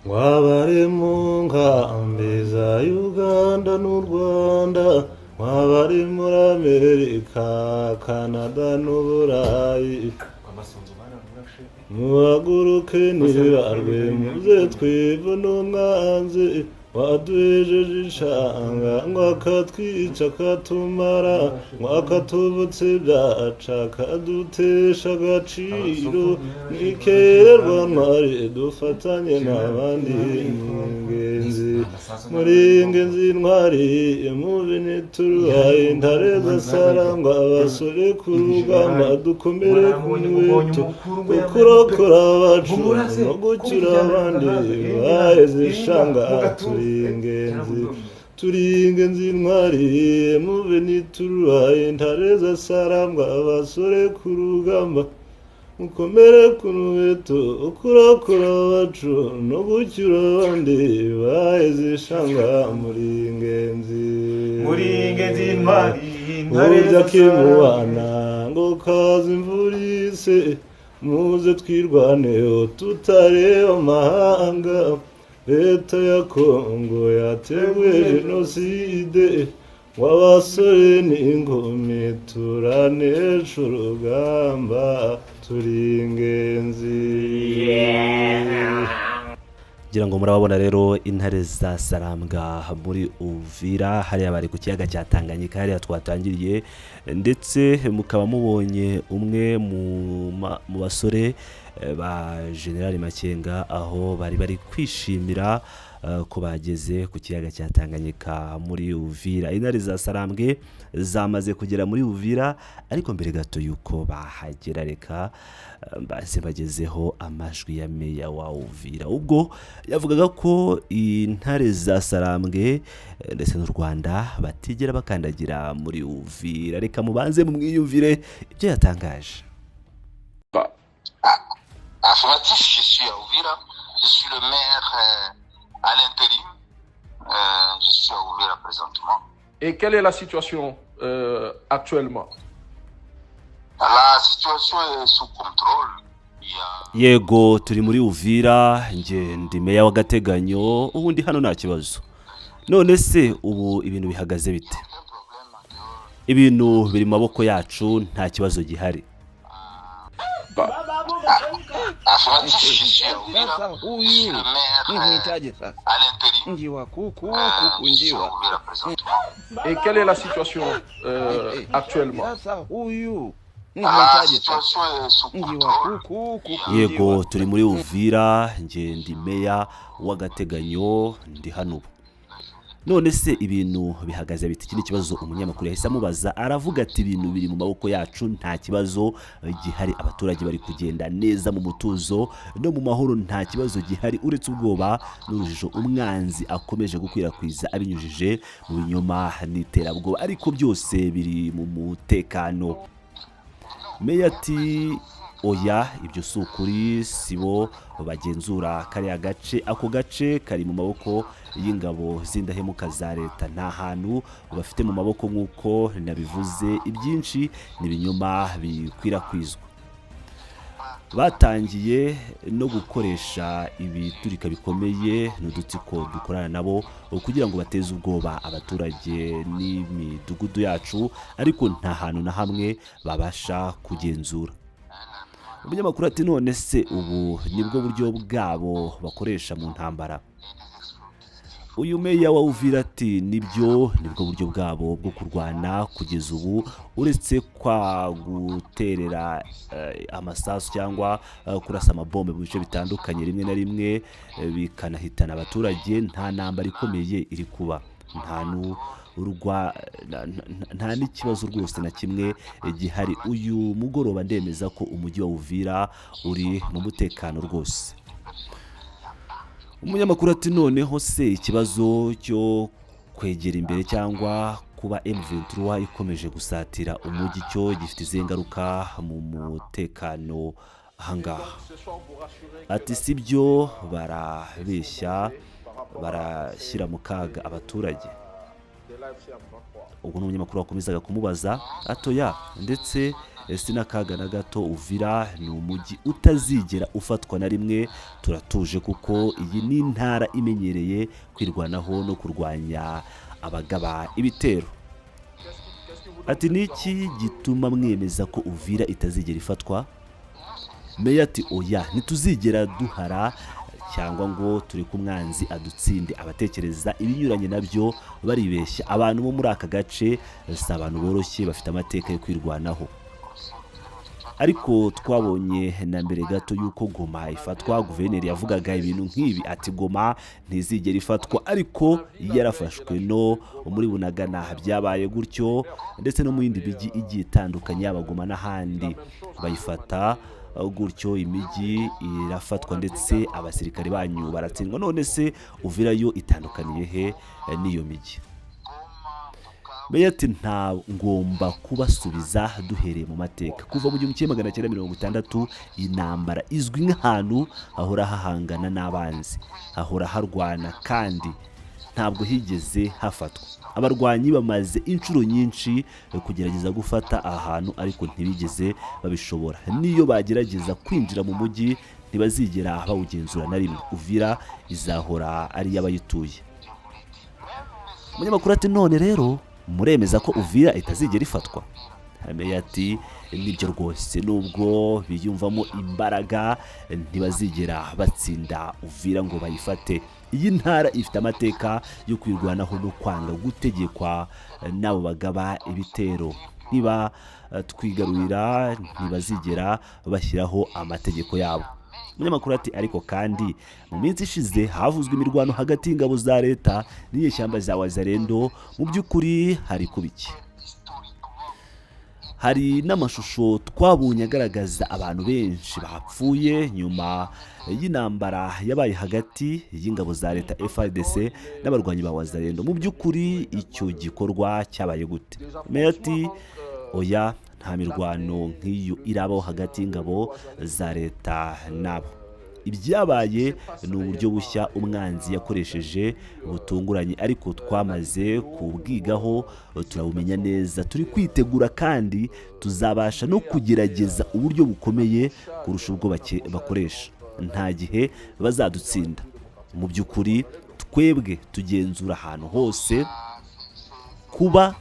Mwabari mu nkambi za Uganda n'u Rwanda, mwabari muri Amerika, Canada n'Uburayi, muhaguruke ntibarwe, muze twivune umwanzi waduhejeje ishanga, ngo akatwica akatumara, ngo akatubutsa ibyaca akadutesha agaciro. Nikererwa ntwari, dufatanye n'abandi ingenzi muri ingenzi ntwari mubi ntituruhaye intare zasarangwa, abasore ku rugamba dukomere ku nkweto, kukurokora abacu no gucyura abandi baheze ishanga. Turi ingenzi, turi ingenzi ntwari mube ntituruhaye intare zasarambwa, abasore ku rugamba mukomere ku ruheto, ukurokora abacu no gucyura abandi baheze ishanga. Muri ingenzi, muri ingenzi ntwari, intare burya kimubana ngo kaza imvura ise, muze twirwaneho tutareba amahanga. Leta ya Kongo yateguye jenoside, ngo abasore n'inkumi turanesha urugamba. Turi ingenzi. Ngira ngo murababona rero, intare za Sarambwa muri Uvira hariya, bari ku kiyaga cya Tanganyika hariya twatangiriye, ndetse mukaba mubonye umwe mu basore ba Generali Makenga, aho bari bari kwishimira ko bageze ku kiyaga cya Tanganyika muri Uvira. Intare za Sarambwe zamaze kugera muri Uvira, ariko mbere gato y'uko bahagera, reka mbaze bagezeho amajwi ya meya wa Uvira, ubwo yavugaga ko intare za Sarambwe ndetse n'u Rwanda batigera bakandagira muri Uvira. Reka mubanze mumwiyumvire ibyo yatangaje. Affirmatif, je suis à Uvira. Je suis le maire à l'intérim. Je suis à Uvira présentement. Et quelle est la situation actuellement? La situation est sous contrôle. Il y a Yego, turi muri Uvira, nge ndi meya w'agateganyo, ubundi hano nta kibazo. None se ubu ibintu bihagaze bite? Aucun problème en dehors. Ibintu biri mu maboko yacu, nta kibazo gihari. Affirmatif, je suis à Uvira. Sasa Je suis huyu le maire nikuitaje sasa? à l'intérim. Njiwa kuku kuku Je suis à njiwa. Uvira présentement. Et quelle est la situation actuellement? Sasa huyu La nikuitaje sasa? situation est sous Njiwa contrôle. kuku kuku Yego, njiwa. turi muri Uvira, nge ndi meya w'agateganyo, ndi hano ubu. None se ibintu bihagaze bite? Iki ni ikibazo umunyamakuru yahise amubaza, aravuga ati ibintu biri mu maboko yacu, nta kibazo gihari, abaturage bari kugenda neza mu mutuzo no mu mahoro, nta kibazo gihari uretse ubwoba n'urujijo umwanzi akomeje gukwirakwiza abinyujije mu binyoma n'iterabwoba, ariko byose biri mu mutekano. Meya ati oya, ibyo si ukuri, si bo bagenzura kariya gace, ako gace kari mu maboko y'ingabo z'indahemuka za leta, nta hantu bafite mu maboko nk'uko nabivuze, ibyinshi ni ibinyoma bikwirakwizwa. Batangiye no gukoresha ibiturika bikomeye n'udutsiko dukorana nabo kugira ngo bateze ubwoba abaturage n'imidugudu yacu, ariko nta hantu na hamwe babasha kugenzura. Umunyamakuru ati none se ubu nibwo buryo bwabo bakoresha mu ntambara? Uyu meya wa Uvira ati nibyo, nibwo buryo bwabo bwo kurwana kugeza ubu, uretse kwa guterera amasasu cyangwa kurasa amabombe mu bice bitandukanye, rimwe na rimwe bikanahitana abaturage, nta ntambara ikomeye iri kuba, nta. rwa nta n'ikibazo rwose na kimwe gihari. Uyu mugoroba ndemeza ko umujyi wa Uvira uri mu mutekano rwose. Umunyamakuru ati: "Noneho se ikibazo cyo kwegera imbere cyangwa kuba M23 ikomeje gusatira umujyi cyo gifite izihe ngaruka mu mutekano ahangaha?" Ati: "Si byo, barabeshya, barashyira mu kaga abaturage." Ubwo n'umunyamakuru wakomezaga kumubaza atoya ndetse si n'akaga na gato, Uvira ni umujyi utazigera ufatwa na rimwe, turatuje kuko iyi ni intara imenyereye kwirwanaho no kurwanya abagaba ibitero. Ati: "Niki gituma mwemeza ko Uvira itazigera ifatwa?" Meya ati: "Oya, ntituzigera duhara cyangwa ngo tureke umwanzi adutsinde. Abatekereza ibinyuranye nabyo baribeshya. Abantu bo muri aka gace si abantu boroshye, bafite amateka yo kwirwanaho. Ariko twabonye na mbere gato y'uko Goma ifatwa, guverineri yavugaga ibintu nk'ibi ati Goma ntizigera ifatwa, ariko yarafashwe. No muri Bunagana byabaye gutyo, ndetse no mu yindi mijyi igiye itandukanye, yaba Goma n'ahandi bayifata gutyo, imijyi irafatwa ndetse abasirikare banyu baratsindwa. None se Uvira yo itandukaniye he n'iyo mijyi?" Meya ati: "Nta ngomba kubasubiza duhereye mu mateka. Kuva mu 1960 intambara izwi nk'ahantu hahora hahangana n'abanzi, hahora harwana kandi ntabwo higeze hafatwa. Abarwanyi bamaze inshuro nyinshi kugerageza gufata aha hantu ariko ntibigeze babishobora. N'iyo bagerageza kwinjira mu mujyi ntibazigera bawugenzura na rimwe. Uvira izahora ari iy'abayituye." Umunyamakuru ati: "None rero muremeza ko Uvira itazigera ifatwa?" Meya ati: "Nibyo rwose, nubwo biyumvamo imbaraga ntibazigera batsinda Uvira ngo bayifate. Iyi ntara ifite amateka yo kwirwanaho no kwanga gutegekwa n'abo bagaba ibitero. Niba twigarurira ntibazigera bashyiraho amategeko yabo." Umunyamakuru ati: "Ariko kandi mu minsi ishize havuzwe imirwano hagati y'ingabo za leta n'inyeshyamba za Wazalendo, mu by'ukuri hari kuba iki? Hari n'amashusho twabonye agaragaza abantu benshi bapfuye nyuma y'intambara yabaye hagati y'ingabo za leta FARDC n'abarwanyi ba Wazalendo. Mu by'ukuri icyo gikorwa cyabaye gute?" Meya ati: "Oya, nta mirwano nk'iyo irabaho hagati y'ingabo za leta nabo. Ibyabaye ni uburyo bushya umwanzi yakoresheje butunguranye, ariko twamaze kubwigaho turabumenya neza. Turi kwitegura kandi tuzabasha no kugerageza uburyo bukomeye kurusha ubwo bakoresha. Nta gihe bazadutsinda. Mu by'ukuri twebwe tugenzura ahantu hose. Kuba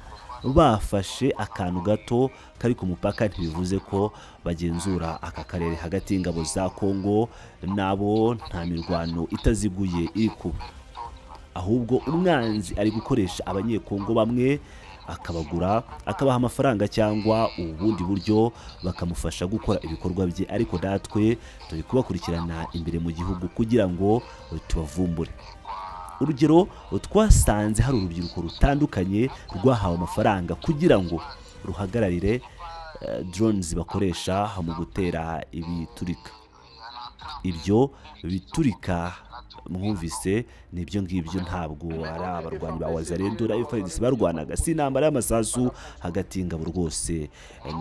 bafashe akantu gato kari ku mupaka ntibivuze ko bagenzura aka karere. Hagati y'ingabo za Kongo nabo nta mirwano itaziguye iri kuba, ahubwo umwanzi ari gukoresha abanyekongo bamwe akabagura, akabaha amafaranga cyangwa ubundi buryo bakamufasha gukora ibikorwa bye, ariko natwe turi kubakurikirana imbere mu gihugu kugira ngo tubavumbure. Urugero, twasanze hari urubyiruko rutandukanye rwahawe amafaranga kugira ngo ruhagararire drones bakoresha mu gutera ibiturika. Ibyo biturika mwumvise nibyo ngibyo, ntabwo ari abarwanyi ba Wazalendo na FARDC barwanaga, si intambara y'amasasu hagati y'ingabo rwose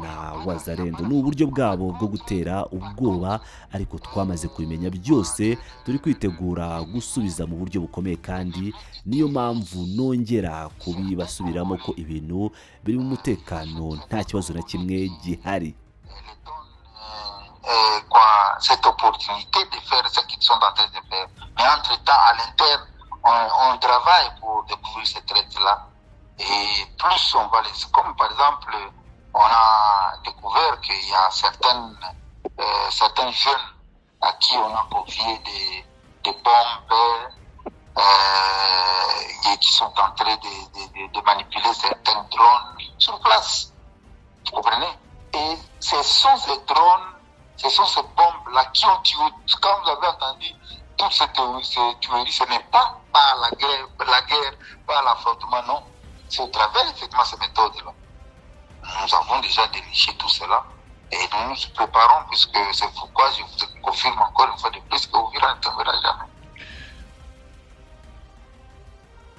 na Wazalendo, ni uburyo bwabo bwo gutera ubwoba, ariko twamaze kubimenya byose, turi kwitegura gusubiza mu buryo bukomeye, kandi niyo mpamvu nongera kubibasubiramo ko ibintu biri mu mutekano, nta kibazo na kimwe gihari." Quoi, cette opportunité de faire ce qu'ils sont en train de faire. Mais entre-temps, à l'interne, on travaille pour découvrir ces traîtres-là. Et plus on va les... Comme par exemple, on a découvert qu'il y a certains jeunes à qui on a confié des bombes et qui sont en train de manipuler certains drones sur place. Vous comprenez? Et ce sont ces drones, ce sont ces bombes-là qui ont tué. Quand vous avez entendu toute cette tuerie, ce n'est pas par la guerre, par l'affrontement, non. C'est au travers effectivement ces méthodes-là. Nous avons déjà déniché tout cela et nous nous préparons, puisque c'est pourquoi je vous confirme encore une fois de plus que Uvira ne tombera jamais.